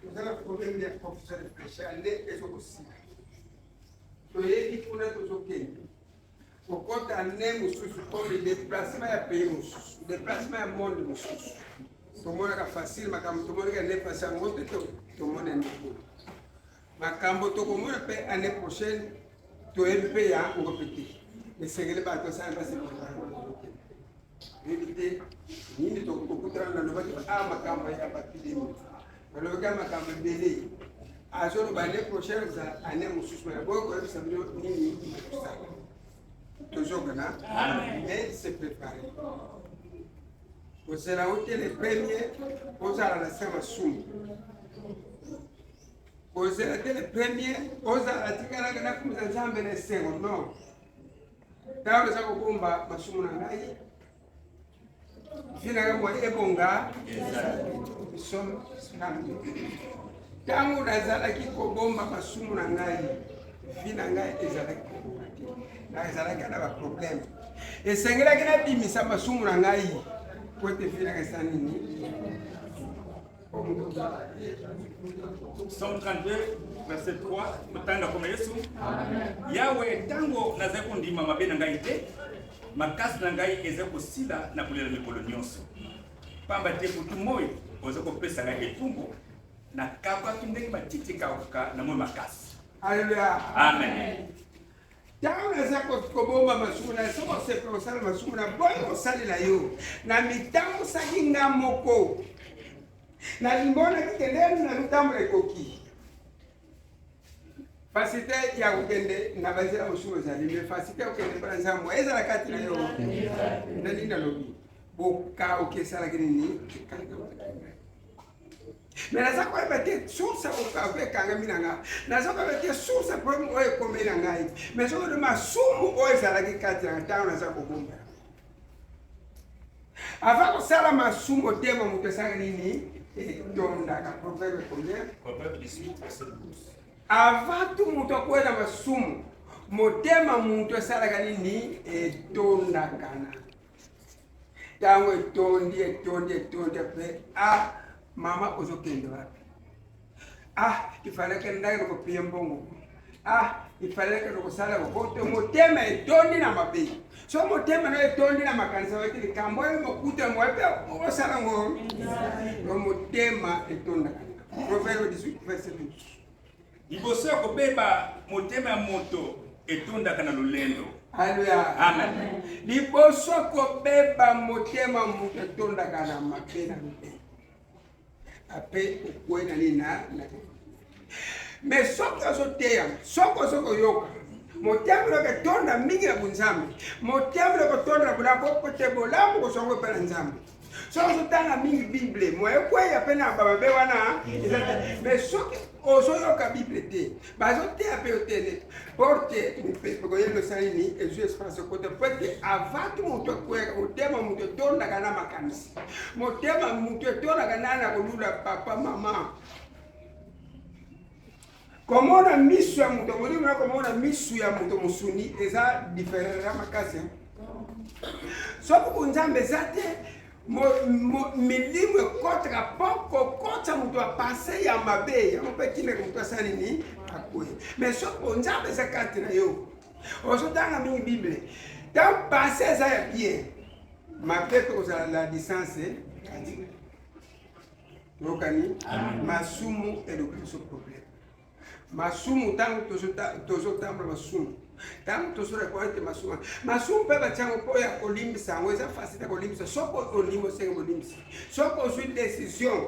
Toza na problème ya confession de péché ande ezokosila. Toyebi kuna tozokende kokɔta année mosusu comme déplacement ya pays mosusu, déplacement ya monde mosusu. Tomonaka facile makambo tomonaka année passée, yango te tomona année oyo. Makambo tokomona mpe année prochaine, toyebi mpe yango mpe te. Esengeli bato osala basi, toyebi te nini tokokutana. Nalobaki a makambo ya bapidemi, nalobaki a makambo ebele. Azoloba année prochaine kozala année mosusu, mais boyo koyebisa bino nini kosala. Tozokana, mais se préparer. Kozela o te le premier ozala na se masumu, kozela te le premier ozala tikalaka nakumisa Nzambe na esengo. Non, ntango naza kobomba masumu na ngai, vie na ngai boye ebonga. Psaume. Ntango nazalaki kobomba masumu na ngai, vie na ngai ezalaki kobonga te, nazalaki na baproblème. Esengelaki nabimisa masumu na ngai po ete vie na ngai esa nini? Psaume 32, verset 3, kotanga koma Yesu. Yawe, ntango nazali kondima mabe na ngai te, makasi na ngai ezali kosila na kolela mikolo nyonso. Pamba te butu moi oza kopesa ngai etumbu, nakabwaki ndenge matiti ekauka na moi makasi. Alleluya. Amen. Ntango naza kobomba masumu na soki osepela kosala masumu na boyi kosalela yo, na mitambusaki nga moko, nalimbonaki ke ndenge nazotambola ekoki. Facilité ya kokende na banzela mosusu ezali, mais facilité ya kokende mpona Nzambe ezala kati na yo. Nani nalobi bokauki esalaki nini? Ekangaki ngai, mais naza koyeba te source ya bokauki ekangami na nga. Naza koyeba te source ya problème oyo ekomeli na ngai, mais soki ode masumu oyo ezalaki kati na ntango naza kobomba. Avant kosala masumu, motema moto esalaka nini? Etondaka. Proverbe combien? Proverbe 18, verset 12. Avant tout moto akwela masumu, motema moto esalaka nini? Etondaka. Na ntango etondi, etondi, etondi, mpe ah, mama, ozokende wapi? Ah, ifaleke ndenge nakopie mbongo. Ah, ifaleke nakosala koto. Motema etondi na mabe. So motema no etondi na makanisa wete likambo oyo mokuta mo mpe osala ngo no motema etondaka. Proverbe 18 verset 12. Liboso ya kobeba, motema ya moto etondaka na lolendo. Alleluya. Amen. Liboso kobeba, motema moto etondaka na mabe, na mabe, ape okwei na nini na. Mais soki ozoteya, soki ozo koyoka, motema eloko etonda mingi na bonzambe, motema eloko etonda na bolamu, po te bolamu kozwa ngo epai na Nzambe. Soki ozotanga mingi Bible, moye ekweya mpe na bamabe wana eza te. Mais soki ozoyoka Bible te, bazoteya mpe yo te, porte mopepe koyeba osala nini, ezwi espace okota. Po ete avant moto akweyaka, motema moto etondaka na makanisi, motema moto etondaka na kolula papa, mama, komona miso ya moto, molimo na komona miso ya moto mosuni eza différent makasi. Soki bonzambe eza te, milimo ekɔtaka mpo kokɔtisa moto apase ya mabe, yango mpe kindaka moto asala nini? Akwei. Mais soki bonzambe eza kati na yo, ozotanga mingi Bible, tant pensée eza ya bien, mabe mpe kozala la distance kati. Toyokani? Masumu eloki biso problème. Masumu, ntango tozotambola masumu, ntango tozoreconnaître masumu, masumu mpe batiango mpo ya kolimbisa yango eza facile ya kolimbisa. Soki ondimi, osenga bolimbisi, soki ozwi décision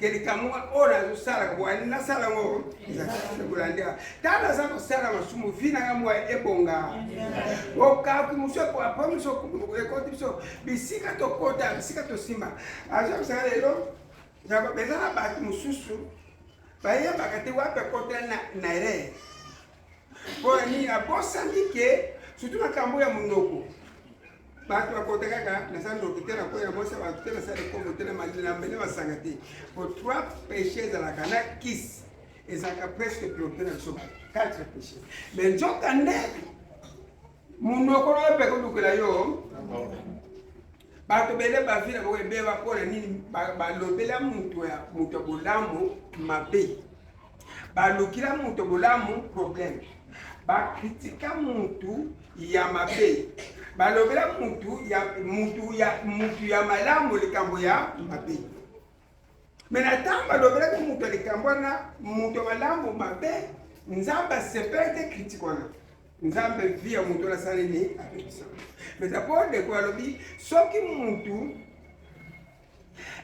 ke likambo oyo nazosalaka boye, nasala yango kolandela. Ntango naza kosala masumu, vie na nga mwa ebonga. Okaki mosu apres mosu ekoti biso bisika tokota, bisika tosimba. Azobisaka lelo eza na bato mosusu bayebaka te wapi akota na erreur. Mpo nini? Abosani ke surtout makambo ya monoko, bato bakota kaka. Naza ndoki te, nakoya mwasi ya bato te, nasala ekombo te, na mele masanga te. Po trois péché ezalaka na kisi, ezalaka presque priorité na biso bato, quatre péché. Mais nzoka nde monoko oyo mpe kolukela yo. Bato bele ba vie na bango ebeba mpo na nini? Balobela moto ya moto ya bolamu mabe, balukila moto bolamu problème, bakritika motu ya mabe, balobela motu ya motu ya motu ya malamu likambo ya mabe. Me na ntango balobelaki moto ya likambo wana, moto ya malamu mabe, Nzambe asepelaki te kritike wana. Nzambe vie ya moto wana asali nini? Abebisa. Mais d'abord ndeko alobi soki mutu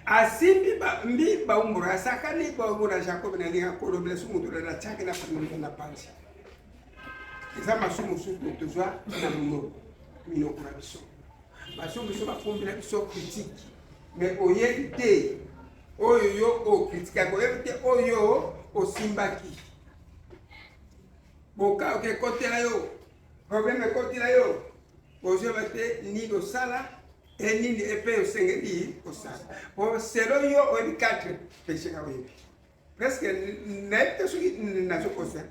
asimbi ba, mbi baumbura asakani baumbura Jacob na ndenge akolobela su moto na atiaki na na panzi. Eza masumu mosusu tozwa na monoko minoko na biso masumu biso bafumbela biso critique mais oyebi te oyo yo okritikaki, oyebi te oyo osimbaki. Boka oke ekotela yo, problème ekotela yo, ozoyeba te nini osala e nini epe osengeli kosala. Po selo yo oyebi 4 péché kaka oyebi. Presque nayebi te soki nazokosa.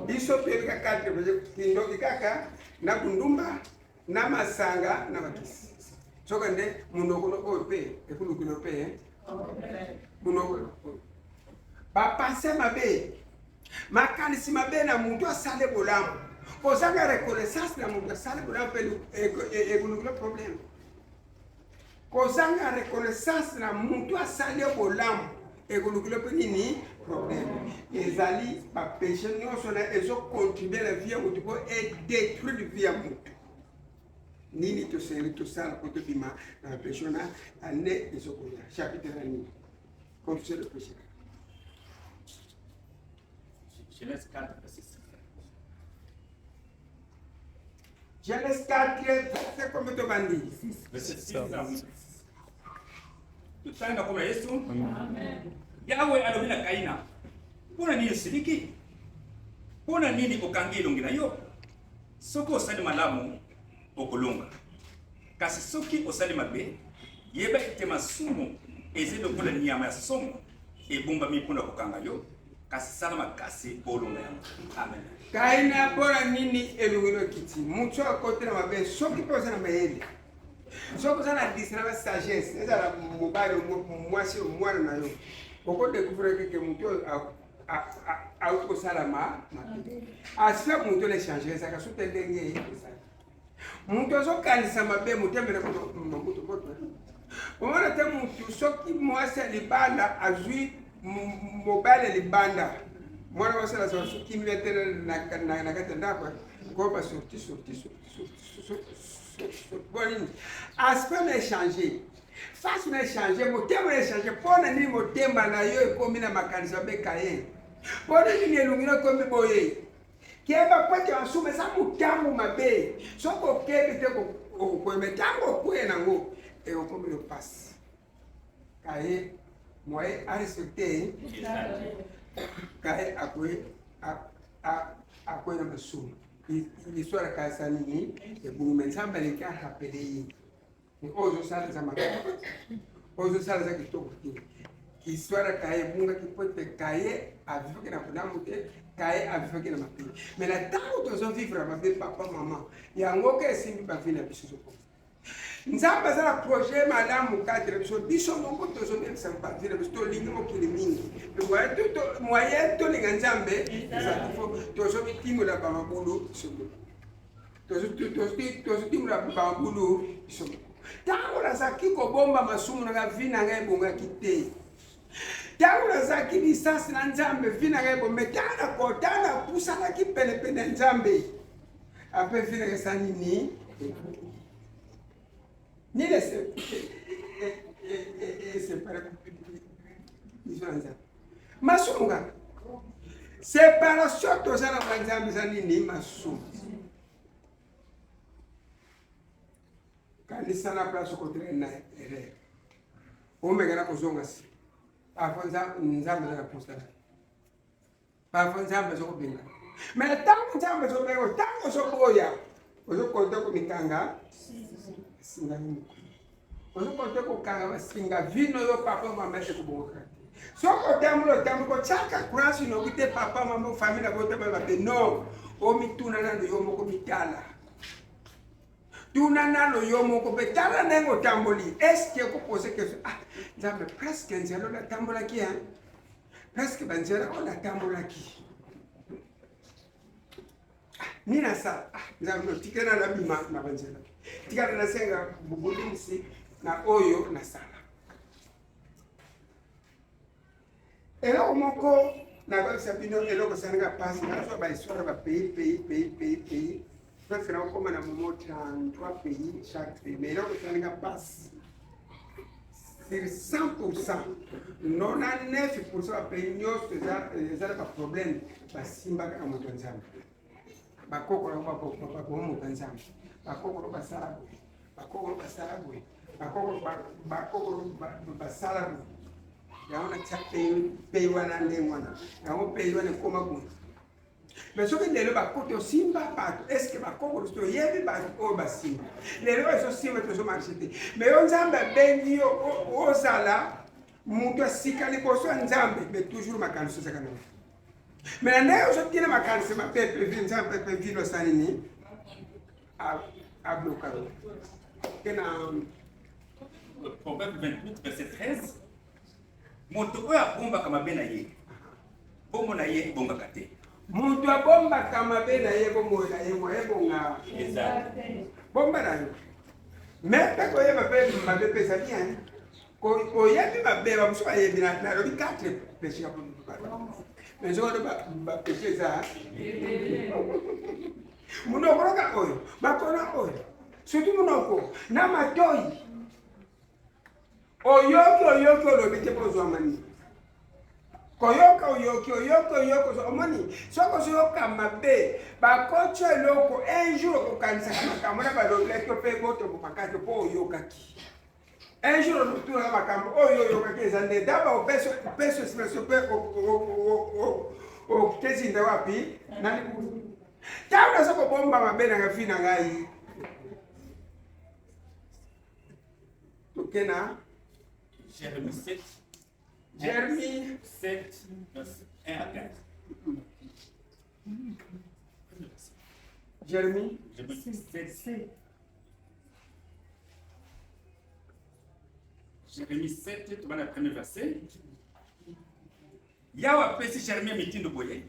Biso toyebi kaka 4 péché, kindoki kaka na bundumba na masanga na bakisi. Soka nde monoko oyo mpe ekulukilo mpe monoko bapense mabe Makanisi mabe na mutu asali bolamu, kozanga reconnaissance na mutu asali bolamu mpe ekolukila problème. Kozanga reconnaissance na mutu asali bolamu ekolukila mpe nini problème. Ezali bapeche nyonso na ezocontribue na vie ya mutu mpo edetruire vie ya mutu. Nini tosengeli tosala mpo tobima na bapeche wana? Ane ezokoya chapitre na nini? Confession de péché. Genèse 4, verset 6. Genèse 4, verset combien tobandi? Verset 6 à 8. Totanga na kombo na Yesu. Yawe alobi na Kaina, mpo na nini osiliki? Mpo na nini okangi elongi na yo? Soki osali malamu, okolonga. Kasi soki osali mabe, yeba ete masumu ezali lokola nyama ya somo ebombami mpo na kokanga yo, kasi sala makasi mpo olonga yango. Amen. Kaina, mpo na nini elongi no ekiti? Moto akoti na mabe soki mpe oza na mayele, soki oza na discernement sagesse, ezala mobali, mwasi, mwana na yo, okodecouvrir keke moto oyo auti kosala mabe. Aspect moto na echange ezalaka soki te ndenge ezali. Moto azokanisa mabe motema na moto moto. Omona te motu soki mwasi ya libanda azwi mobali ya libanda, mwana mwasi azala soki kimia te na kati ya ndako, koba sorti sorti sorti sorti mpo nini? Aspect na echange, face na echange, motema na echange. Mpo na nini motema na yo ekomi na makanisi mabe kaye? Mpo na nini elongi na ekomi boye? Keba po ete masumu eza motambo mabe, soki okebi te okokwea, me ntango okwea nango ekokomi yo mpasi. Kaye moye arespecte kaye akoye akoye na masumu. Histoire kaye asa nini ebungi, me Nzambe aleki arapele ye oyo ozosala eza mabe, oyo ozosala eza kitoko te. Histoire ya kaye ebungaki mpo ete kaye avivaki na bolamu te, kaye avivaki na mabe. Me na ntango tozovivre mabe, papa mama, yango ke esimbi bavi na biso ezokoma. Nzambe aza na projet malamu kati na biso, biso moko tozobebisa bavi na biso, tolingi mokili mingi, moyen tolinga Nzambe ezali fo tozomitimola bamabulu biso moko. Tozotimola bamabulu biso moko. Ntango nazalaki kobomba masumu na ngai, vi na ngai ebongaki te. Ntango nazalaki distance na Nzambe, vi na ngai ebombe. Ntango nakota, napusanaki penepene ya Nzambe, ape vi na ngai esala nini? Nini esepare biso na Nzambe? Masumu kaka. Separation toza na Nzambe eza nini? Masumu. Kanisa na place okotelaki na erreur, omeka na kozonga nsima. Parfois Nzambe aza na posa na parfois Nzambe azokobenga, mais ntango Nzambe azobenga, ntango ozoboya, ozokonte komikanga singa yo moko, ozokonte kokanga basinga vino yo papa mama ekobongaka te. Soki otambola otambola kotiaka croyance noki te, papa mama famille na botama mabe, non, omituna nano yo moko, mitala. Tuna nano yo moko mpe tala ndenge otamboli. Est-ce que okopose question? Ah, Nzambe, presque nzela oyo natambolaki, hein? Presque banzela oyo natambolaki. Ah, nini nasala? Ah, Nzambe, tikela nabima na banzela. Tikala nasenga bolimbisi na oyo nasala. Eloko moko nakoyebisa bino, eloko esalinga mpasi, nazwa bahistoire ya bapays pays pays pays pays, presque nakokoma na momo 33 pays chaque pays, mais eloko esalinga mpasi, sur 100%, 99% ya pays nyonso eza na baproblème, basimba kaka moto ya Nzambe. Bakoko yango bakoma moto ya Nzambe, bakoko basala boye, bakoko basala boye, bakoko basala boye. Yango natya pei wana ndenge wana, yango pei wana ekoma boye. Mais soki lelo bakoti osimba bato, estce bakoko toyebi bato oyo basimba lelo ezosimba, tozomarche te. Mais yo Nzambe abengi yo ozala moto ya sika liboso ya Nzambe, mais toujours makanisi ezaka nango. Mais na ndenge ozotina makanisi mabe, pevi Nzambe mpe vino asali nini, abloka yo te na Proverbe 28 verset 13: moto oyo abombaka mabe na ye, bomoi na ye ebongaka te. Moto abombaka mabe na ye, bomoi na ye mwa ebonga eza bomba na yo. Mais mpe koyeba mpe mabe mpe eza bien. Oyebi mabe, bamosusu bayebi. Nalobi 4 péché, mais soki bapéché eza monoko loka oyo, makolo oyo, surtout monoko na matoi. Oyoki, oyoki, olobi te mpo ozwama nini. Koyoka, oyoki, oyoki, oyoki, omoni soki ozoyoka mabe, bakotya eloko. Un jour okokanisaka makambo na balobelaki mpe botombo makasi mpo oyokaki. Un jour otunaka makambo oyo oyokaki eza nde daba opesa expression mpe okezinda wapi nani. Ntango naza kobomba mabe nanga fi na ngai, toke na Jérémie 7. Jérémie 7, verset 1 à 4. Jérémie Jérémie 7. Jérémie 7, tobanda premier verset. Yawe apesi Jérémie mitindo boye: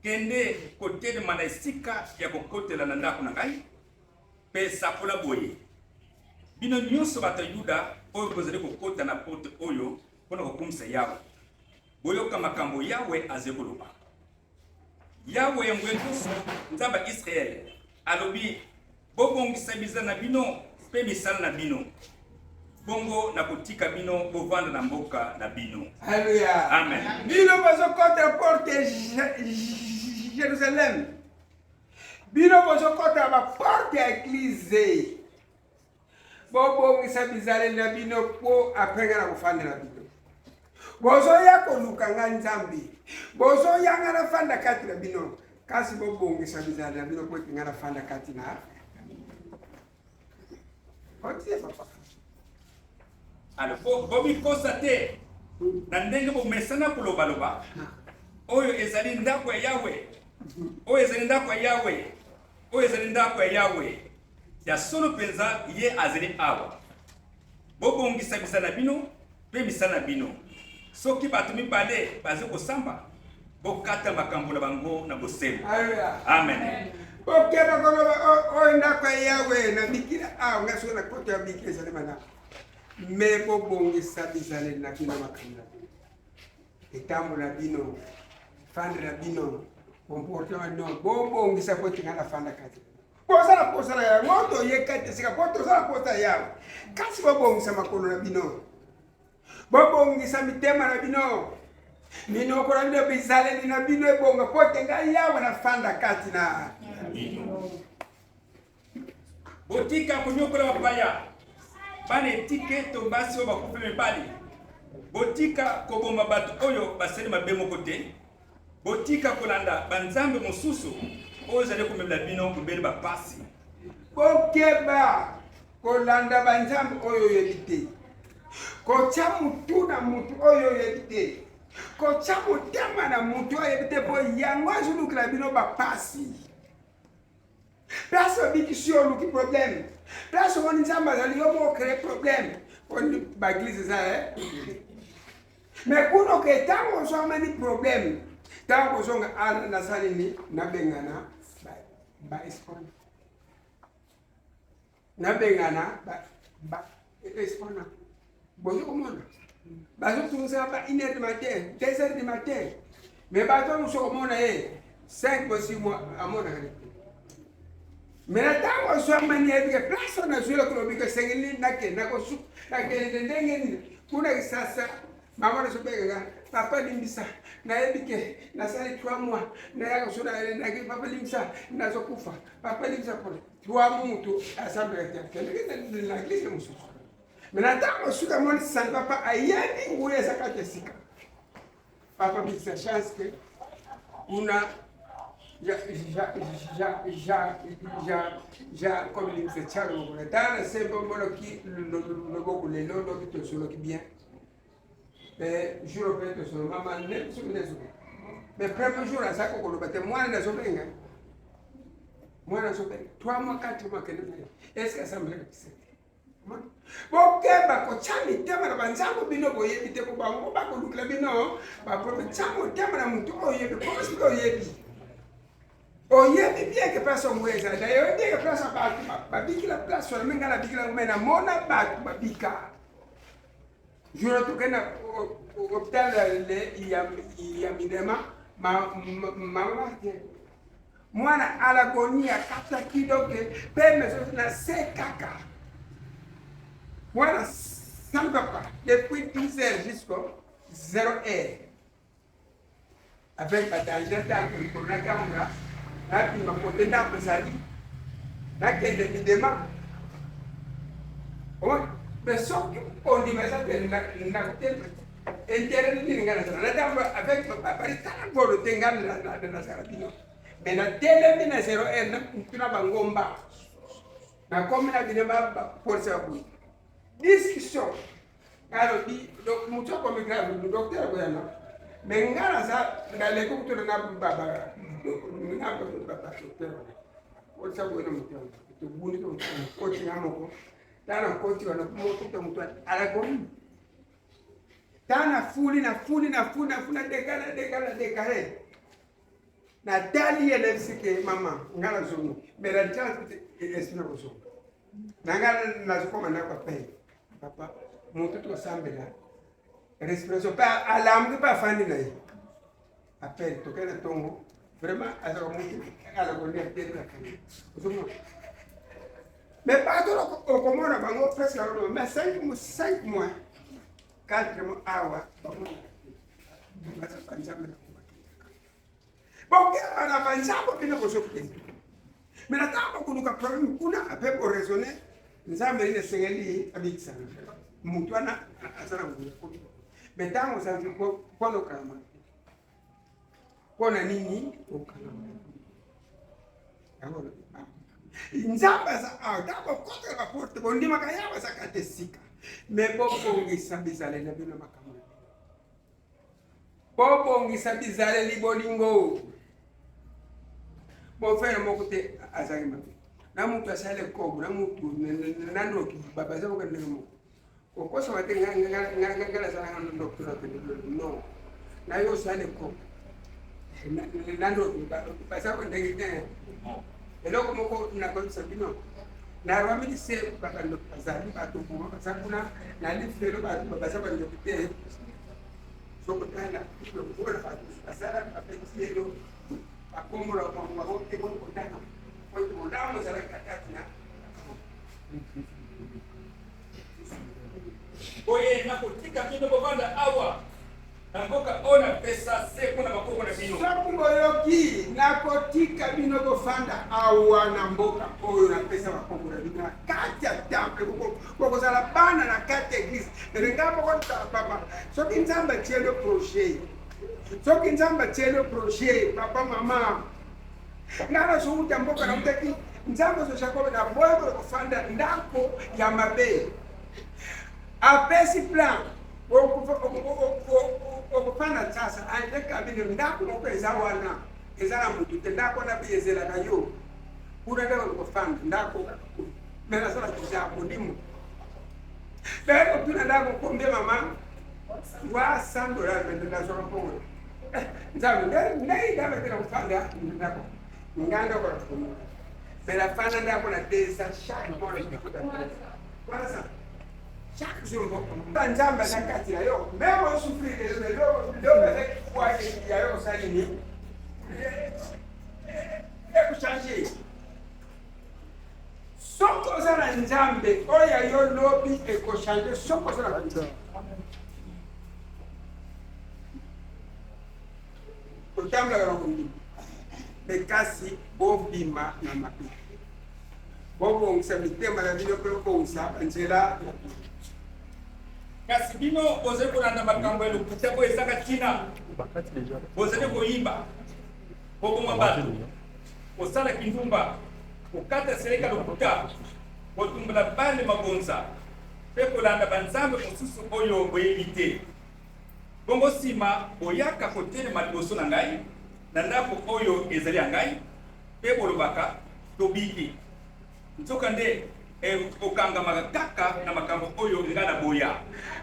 kende kotelema na esika ya kokotela na ndako na ngai mpe sakola boye: bino nyonso bato ya Yuda oyo bozali kokota na porte oyo mpo na kokumisa Yawe, boyoka makambo Yawe azali koloba. Yawe ya nguya nyonso, Nzambe ya Israele, alobi: bobongisa bizala na bino mpe misala na bino, bongo nakotika bino bovanda na mboka na bino. Alléluia. Amen. Bino bozokota porte Jérusalem, bino bozokota baporte ya église, bobongisa bizaleli na bino mpo après nga na kofandela bino. Bozoya koluka nga Nzambe, bozoya nga nafanda kati na bino, kasi bobongisa bizaleli na bino mpo ete nga nafanda kati na otie papa. Alors, bomikosa te na ndenge bomesana kolobaloba: oyo ezali ndako ya Yawe, oyo ezali ndako ya Yawe, oyo ezali ndako ya Yawe. Ya solo mpenza ye azali awa. Bobongisa misala na bino mpe misala na bino. Soki bato mibale bazali kosamba, bokata makambo na bango na bosembo. Alléluia. Amen. Okeba koloba oyo ndako ya Yawe na bikila awa, ngai soki na koto ya bikila ezali malamu. Me bobongisa bizaleli na bino, makambo na bino, etambo na bino, fandre na bino, comportement na bino, bobongisa po ete ngai nafanda kati. Bozala posa na yango, toyeka te sika po tozala posa Yawe, kasi bobongisa makolo na bino, bobongisa mitema na bino, minoko na bino, bizaleli na bino ebonga po ete ngai Yawe nafanda kati na bino. Botika konyokola bapaya, bana etike to basi oyo bakufi mibali. Botika koboma bato oyo basali mabe moko te. Botika kolanda banzambe mosusu oyo ezali komemela bino bobele bapasi. Bokeba kolanda banzambe oyo oyebi te, kotya mutu na mutu oyo oyebi te, kotya motema na mutu oyo oyebi te, mpo yango ezolukela bino bapasi. Place obikisi yo oluki problème. Place omoni Nzambe azali yo moko créer problème. Oni ba église eza eh. Mais kuna ke ntango ozwamani problème, ntango kozonga ah, nasali nini nabengana ba, ba esprit. Nabengana ba, ba esprit na. Bozo komona. Bazotungisaka ba 1 heure du matin, 2 heures du matin. Mais bato mosusu okomona ye 5 mois 6 mois amonaka te. Mais na ntango azwamani yebi ke place oyo nazwi eloko lobi ke esengeli nakende nakosuka nakende ndenge nini kuna kisasa mama nazobenga nga papa limbisa nayebi ke nasali 3 mois nayaka so naki papa limbisa nazokufa papa limbisa pona 3 mois motu asambelaka te akendeke na eglise mosusu. Mais na ntango suka amoni sani papa ayebi nguya eza kati ya sika. Papa bikisa chance ke kuna ja ja ja ja ja ja comme limbisa tshalo mokolo tala na sembo moloki loboko lelo lobi tosoloki bien mais jour mpe tosolo mama ne soki nezoki mais premier jour azalaki koloba te mwana nazobenga mwana azobenga 3 mois 4 mois kende na ye est ce que asambelaka kisete Bokeba kotya mitema na banzambe bino boyebi te, po bango bakolukela bino baproblème. Tya motema na moto oyo oyebi, po soki oyebi oyebi bien ke place yango ezali, oyebi bien ke place ya bato babikila place wana, me ngai nabikila yango, me namona bato babika. Jour tokende na hôpital ya Midema, mama te mwana alagoni akataki donc peme na se kaka mwana sans papa depuis 10 heures jusqu'au 0 heure avec badanger ntango likolo natambola nabima kote ndako ezali nakende midema mais soki ondima eza te nakotelema intérêt nini ngai nazala natambola avec bari tala ngolo te ngai nazala bino me natelemi na 0 heure natuna bangomba nakomi na bino bapolisi ya boye discussion alobi motu akomi grave docteur akoyana me ngai naza naleki kutuna na badocteur polisi akoyana motu tobundi tokoti nga moko tala nakoti wana mokuta motu alakomi ta nafuli nafuli nafuli nafuli nadeka nadeka nadeka he natali ye nayebisi ke mama nga nazongi mais na chance esprit nakozonga na nga nazokoma ndako apei papa moto tosambela respiration mpe alamuki mpe afandi na ye apele tokei na ntongo vraiment azaka motu alakolia te ozomona mais bato okomona bango presque mais 5 mois 4 mois awa bamona baza banzambe na bokeba na banzambe bino bozokende me na ntango bokoluka problème kuna ape boraisonne nzambe nini esengeli abikisana motu wana aza na nguya me ntango ozali mpona okangama mpo na nini okangama yango nzambe aza awa ntango bokotaka baporte bondimaka yawe aza kati esika me bobongisa bizaleli na bino makambo na bino bobongisa bizaleli bolingo bofere moko te azangi mabe na motu asali ekobo na motu na ndoki baza boka ndenge moko kokosama te ngai nazalaka ndoki non na yo osali ekobo na ndoki baza ko ndenge te eloko moko nakoyebisa bino na rwamili se bandoki bazali bato boma baza kuna na lifelo bato baza bandoki te sokotala lokola bato basala bapesi lelo bakombola bango ekoki kotanga po ete bolamu ezalaki na kati na boye nakotika bino bovanda awa na mboka oyo napesa seko na bakoko na bino. Soki boyoki, nakotika bino bofanda awa na mboka oyo napesa bakoko na bino, na kati ya temple, bokozala bana na kati ya eglise. Mais ngai moko papa, soki Nzambe atieli yo projet, soki Nzambe atieli yo projet, papa mama, ngai nazowuta mboka nautaki, Nzambe ozo Jacob na boya kofanda ndako ya mabe, apesi plan okofanda sasa andre kabine ndako moko eza wana eza na motu te ndako wana mpe ezelaka yo Kuna nde kofanda ndako me nasala deja molimo naye kotuna ndako combien mama wa 100 dollars me nazwaka mbongo eh, nzambe ndai ndaba te na kofanda ndako nga ndako na komona me nafanda ndako na 200 chaque mois nakofuta 300 chaque jour. Nzambe aza kati na yo meme osouffrir lelo lelo azaki kwa ya yo osali nini ekochange. Soki oza na Nzambe oyo ya yo lobi ekochange soki oza na kondima. Totambolaka na kondima me kasi bobima na mabe, bobongisa mitema na bino mpe bobongisa banzela na bino. Kasi bino bozali kolanda makambo ya lokuta oyo ezanga ntina, bozali koyiba, koboma bato, kosala kindumba, kokata seleka lokuta, kotumbola bale mabonza mpe kolanda banzambe mosusu oyo boyebi te. Bongo nsima boyaka kotelema liboso na ngai na ndako oyo ezali ya ngai mpe bolobaka, Tobiki. Nzokande bokangamaka kaka na makambo oyo ngai naboya.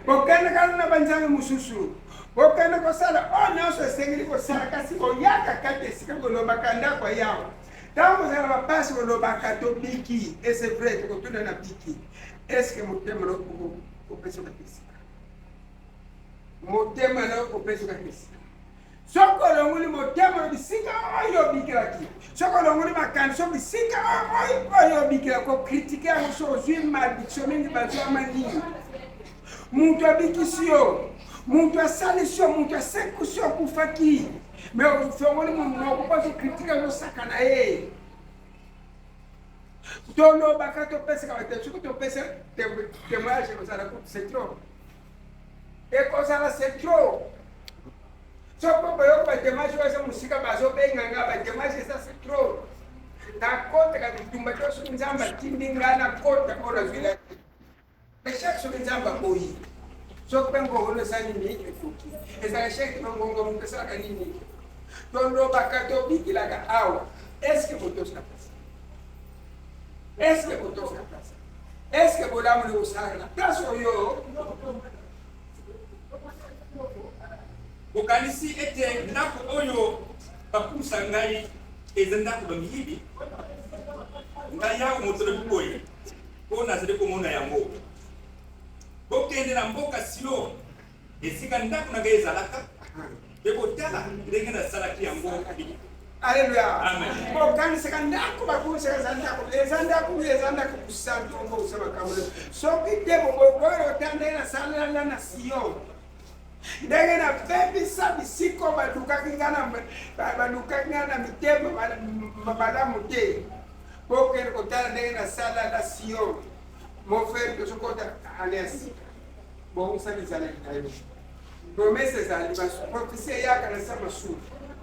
Bokende kaka na banzambe mosusu, bokende kosala oyo nyonso esengeli kosala, kasi boyaka kati esika bolobaka ndako ya Yawe. Ntango bozala bapasi, bolobaka tobiki. Et c'est vrai, tokotuna na biki. Est-ce motema na opesaka esika? Motema na opesaka esika? Soki olongoli motema na bisika oyo obikelaki, soki olongoli makanisi oyo bisika oyo obikelaki, kokritike yango, so ozwi malédiction mingi bazwama nini? Moto abikisi yo, moto asalisi yo, moto asekusi yo, akufaki, me ofongoli monoko mpo azokritike, azosaka na ye. Tolobaka topesaka bato, soki topesa témoignage ekozala kutu c'est trop, ekozala c'est trop. Soko boyoka batémoignage oyo eza mosika, bazobenga nga, batémoignage eza c'est trop. Nakotaka bitumba te soki Nzambe atindi nga nakota oyo nazwila échec. Soki Nzambe aboyi, soki mpe ngongo esali nini ekoki ezala échec mpe ngongo moto esalaka nini. Tolobaka tobikilaka awa. Est-ce botosa place? Est-ce botosa place? Est-ce bolamu nde kosalaka na place oyo? Bokanisi ete ndako oyo bakumisa ngai eza ndako bamiyibi? Ngai Yawe moto nalobi boye, mpo nazali komona yango. Bokende na mboka Silo, esika ndako na ngai ezalaka, mpe botala ndenge nasalaki yango. Aleluya. Amen. Bokanisaka ndako bakumisaka eza ndako, eza ndako, eza ndako mosantu obongisa makambo. Soki te, boyo ota ndenge nasalala na Sion, ndenge nabebisa bisika balukaki nga na balukaki nga na mitema malamu te. Bokende kotala ndenge nasalala Sion. Mon frère, tozokota année ya sika, bongisa bizaleli na yo. Promesse ezali, prophétie eyaka na se masumu,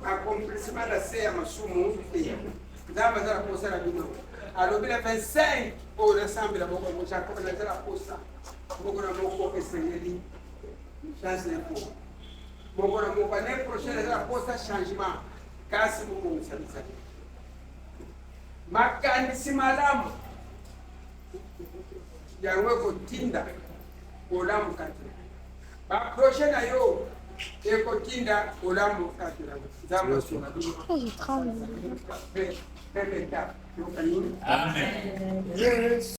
accomplissement na se ya masumu te. Nzambe aza na posa na bino. Alobi na 25 oyo nasambela moko Jacob, naza na posa moko na moko, esengeli chance info moko na moko. Année prochaine eza na posa changement, kasi bobongisa bizaleli, makanisi malamu, yango ekotinda bolamu kati na baprojet na yo, ekotinda bolamu kati na Nzambe asunga bino. J'ai tremble. Mpe mpe Amen.